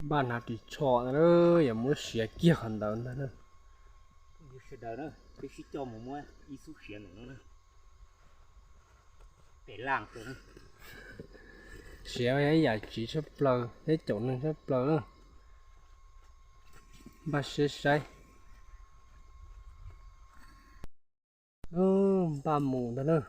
Npaj hnav ris tsho na, yuav muab siav kiag qhov ntawd ntag na. Sawv daws na, peb sib coj mus muab ib xub siav ntawm no na. Pem laj rau na. Siav yam tsiv tshaj plaws thiab caum neeg tshaj plaws na. Npaj siab saib. Npaj mus ntag na.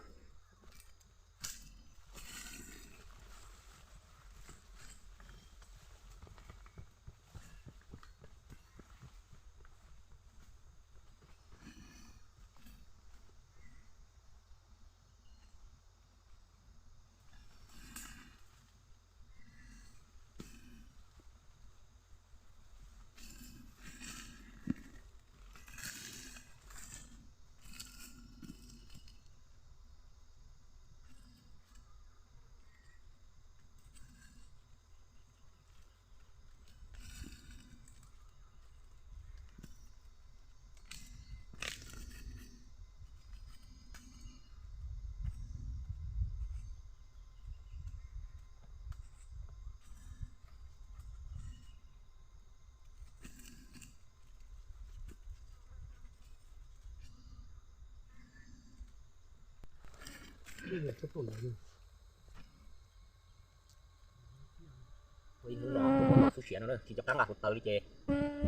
Ua ib hnub no kuv muab xub siav no na, tsis nco qab nqa hluav taws li ces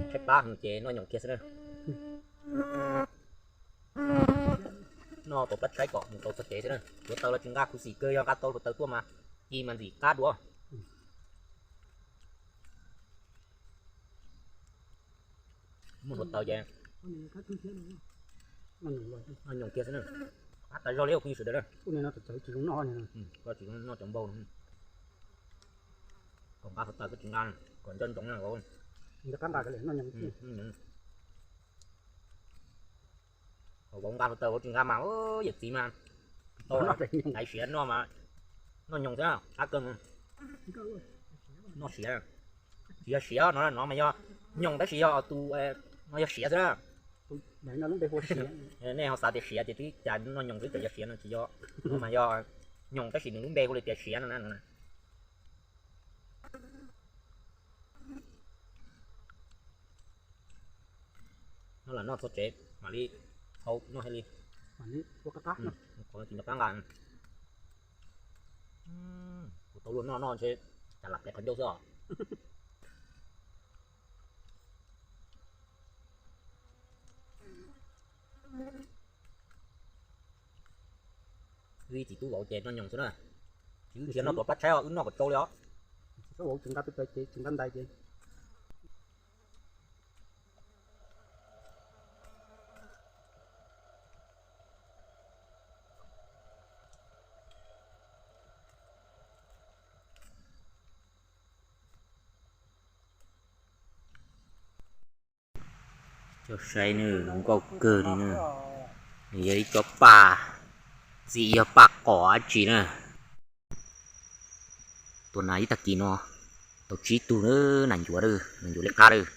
tshaib plab ces noj nyoos kiag xwb na. Noj tuav plab tshaib kom mus tau txog tsev xwb na. Hluav taws los tsis nqa, khuv xim kawg, yog nqa tau hluav taws tuaj mas ci mas ntxim qab dua. Muaj hluav taws ces noj nyoos kiag xwb na. Qab tas zog li phooj ywg sawv daws na. Tsis zoo noj cov npau no. Kom nqa hluav taws koj tsis nqa, kom nco ntsoov na. Kom vauv nqa hluav taws vauv tsis nqa mas yawm txiv mas tau laiv siav noj mas noj nyoos xwb, qab kawg. Noj siav, tsis yog siav no, no mas yog nyoos tab sis yog tus no yog siav xwb na. Nej ho xav tias siav ces twb cas noj nyoos xwb, ces yog siav no tsis yog, no mas yog nyoos tab sis nws lub npe hu li tias siav no na. No los noj txog tsev mam li thau noj thiaj li. Qhov tsis nco qab nqa. Kuv tau luag noj noj ntshe cas lam plev qhov ncauj xwb os. Wb txiv tub vauv ces noj nyoos xwb na. Tsis wb nrhiav noj tuav plab tshaib os, wb noj kom tsau li os. Txiv tub vauv tsis nqa peb pawg ces tsis nqa ntais ces. Coj saib nws zoo nkauj kawg li na. Nws yog ib tsob paj, txim yog paj qos dab tsi na. Tus nas ib tag kis no tau tsib tug na, nas ncuav, nas ncuav liab qab lawm.